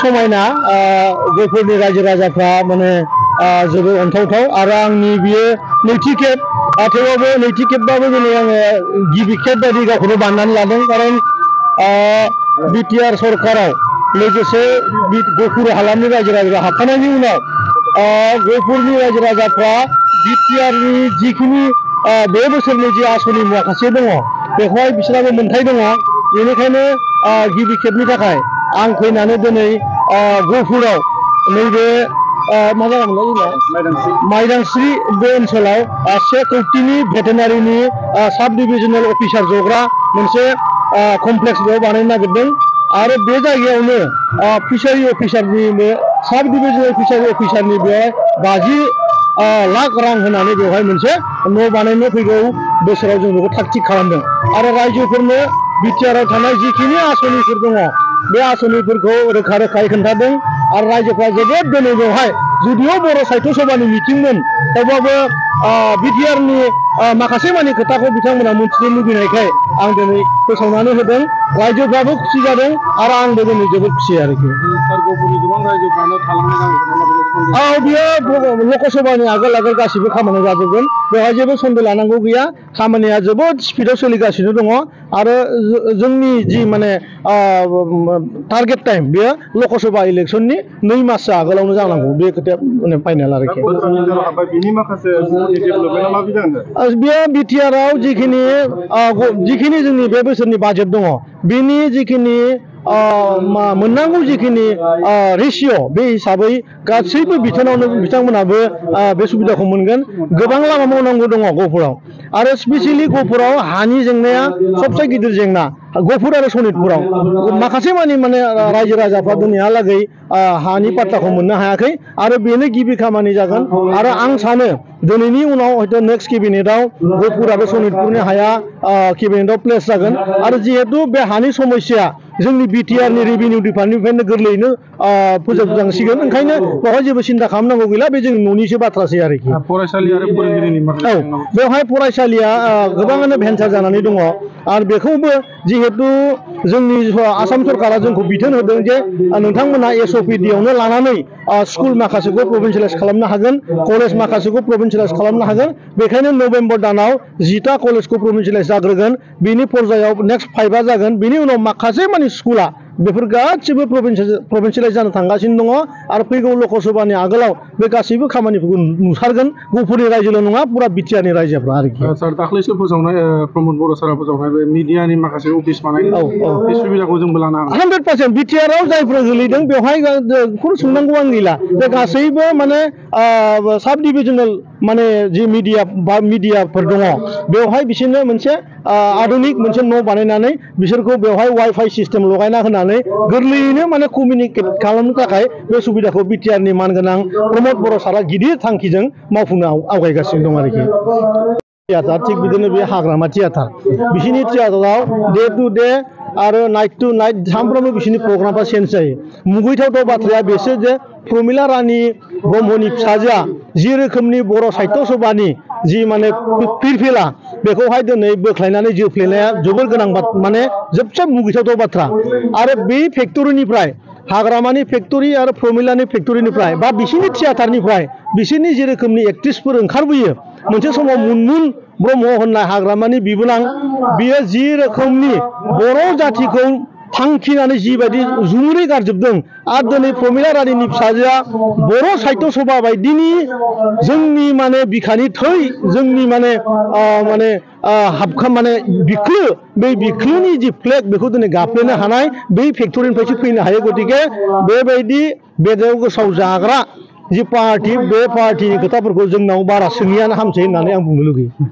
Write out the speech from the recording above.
समायना गहपुरनि रायजो राजाफ्रा माने जोबोद अनथावथाव आरो आंनि बियो नैथि खेब थेवबाबो नैथि खेबबाबो दिनै आङो गिबि खेब बायदि गावखौनो बाननानै लादों कारन बिटिआर सरकाराव लोगोसे गहपुर हालामनि रायजो राजा हाबफानायनि उनाव गहपुरनि रायजो राजाफ्रा बिटिआरनि जिखिनि बे बोसोरनि जि आसनि माखासे दङ बेखौहाय बिसोराबो मोनथाय दङ बेनिखायनो गिबि खेबनि थाखाय आं फैनानै दिनै गहपुराव नैबे मा जागोनलाय जोंना माइदांस्रि बे ओनसोलाव 1 कौटिनि भेटेनारिनि साब डिभिजनेल अफिसार जग्रा मोनसे कमप्लेक्स बेयाव बानायनो नागिरदों आरो बे जायगायावनो फिसारि अफिसारनि साब डिभिजनेल फिसारि अफिसारनि बेवहाय 50 लाख रां होनानै बेवहाय मोनसे न' बानायनो फैगौ बोसोराव जों बेखौ थाग थिग खालामदों आरो रायजोफोरनो बिटिआरआव थानाय जिखिनि आसनिफोर दङ बे आसनिफोरखौ रोखा रोखायै खोन्थादों आरो रायजोफ्रा जोबोद दिनै बेवहाय जुदिअ बर' साहित्य सभानि मिटिंमोन थेवबाबो बिटिआरनि माखासे मानि खोथाखौ बिथांमोना मिथिनो लुबैनायखाय आं दिनै फोसावनानै होदों रायजोफ्राबो खुसि जादों आरो आंबो दिनै जोबोद खुसि आरोखि बियो लकसभानि आगोल गासिबो खामानि जाजोबगोन बेवहाय जेबो सन्देह लानांगौ गैया खामानिया जोबोद स्पिडआव सोलिगासिनो दङ आरो जोंनि जि माने टारगेट टाइम बेयो लकसभा इलेक्शननि 2 माससो आगोलावनो जानांगौ बे खोथाया माने फाइनाल आरोखि बेयो बिटिआरआव जिखिनि जोंनि बे बोसोरनि बाजेट दङ बेनि जिखिनि मोननांगौ जिखिनि रेशिय' बे हिसाबै गासैबो बिथोनावनो बिथांमोनाबो बे सुबिदाखौ मोनगोन गोबां लामा मावनांगौ दङ गहपुराव आरो स्पेसियेलि गहपुराव हानि जेंनाया सबसे गिदिर जेंना गहपुर आरो सनितपुराव माखासे माने रायजो राजाफ्रा दिनैहालागै हानि पाट्टाखौ मोननो हायाखै आरो बेनो गिबि खामानि जागोन आरो आं सानो दिनैनि उनाव हयथ' नेक्स्ट केबिनेटआव गहपुर आरो सनितपुरनि हाया केबिनेटआव प्लेस जागोन आरो जिहेतु बे हानि समस्या जोंनि बिटिआरनि रेभिनिउ डिपार्टमेन्टनिफ्रायनो गोरलैयैनो फोजोबजांसिगोन ओंखायनो बेवहाय जेबो सिन्था खालामनांगौ गैला बे जोंनि न'निसो बाथ्रासै आरोखि फरायसालि आरो फोरोंगिरिनि बेवहाय फरायसालिया गोबाङानो भेन्सार जानानै दङ आरो बेखौबो जिहेतु जोंनि आसाम सरकारा जोंखौ बिथोन होदों जे नोंथांमोना एसअपिडियावनो लानानै स्कुल माखासेखौ प्रभिन्सियेलाइज खालामनो हागोन कलेज माखासेखौ प्रभिन्सियेलाइज खालामनो हागोन बेखायनो नभेम्बर दानाव 10टा कलेजखौ प्रभिन्सियेलाइज जाग्रोगोन बिनि पर्यायाव नेक्स्ट 5आ जागोन बिनि उनाव माखासे माने स्कुला बेफोर गासिबो प्रभिन्सियेलाइज जानो थांगासिनो दङ आरो फैगौ लकसभानि आगोलाव बे गासैबो खामानिफोरखौ नुसारगोन गहपुरनि रायजोल' नङा पुरा बिटिआरनि रायजोफ्रा आरोखि सार दाख्लैसो फोसावनाय प्रमद बर' सारा फोसावनाय बे मिडियानि माखासे अफिस बानायनाय बे सुबिदाखौ जोंबो लानो हागोन 100% बिटिआरआव जायफोरा गोलैदों बेवहाय खुनु सोंनांगौ आं गैला बे गासैबो माने साब डिभिजनेल माने जि मिडियाफोर दङ बेवहाय बिसोरनो मोनसे आधुनिक मोनसे न' बानायनानै बिसोरखौ बेवहाय वाइफाइ सिस्टेम लगायना होनानै गोरलैयैनो माने कमिउनिकेट खालामनो थाखाय बे सुबिदाखौ बिटिआरनि मानगोनां प्रमद बर' सारा गिदिर थांखिजों मावफुंनो आवगायगासिनो दं आरोखि थियाटार थिग बिदिनो बे हाग्रामा थियाटार बिसिनि थियाटाराव डे टु डे आरो नाइट टु नाइट सानफ्रोमबो बिसिनि प्रग्रामफ्रा चेन्ज जायो मुगैथावथाव बाथ्राया बेसो जे प्रमिला रानि ब्रह्मनि फिसाजोआ जि रोखोमनि बर' साहित्य सभानि जि माने फिरफिला बेखौहाय दिनै बोख्लायनानै जोफ्लेनाया जोबोर गोनां माने जोबोद मुगैथावथाव बाथ्रा आरो बे फेक्टरिनिफ्राय हाग्रामानि फेक्टरि आरो प्रमिलानि फेक्टरिनिफ्राय बा बिसिनि थियाटारनिफ्राय बिसोरनि जे रोखोमनि एक्ट्रिसफोर ओंखारबोयो मोनसे समाव मुनमुन ब्रह्म होननाय हाग्रामानि बिबोनां बियो जि रोखोमनि बर' जाथिखौ थांखिनानै जिबायदि जुमुरै गारजोबदों आरो दिनै प्रमिला रानिनि फिसाजोआ बर' साहित्य सभा बायदिनि जोंनि माने बिखानि थै जोंनि माने बिख्लो बे बिख्लोनि जि फ्लेग बेखौ दिनै गाफ्लेनो हानाय बै फेक्टरिनिफ्रायसो फैनो हायो गतिके बेबायदि बेदर गोसाव जाग्रा जि पार्टि बे पार्टिनि खोथाफोरखौ जोंनाव बारा सोंयियानो हामसै होननानै आं बुंनो लुगैयो।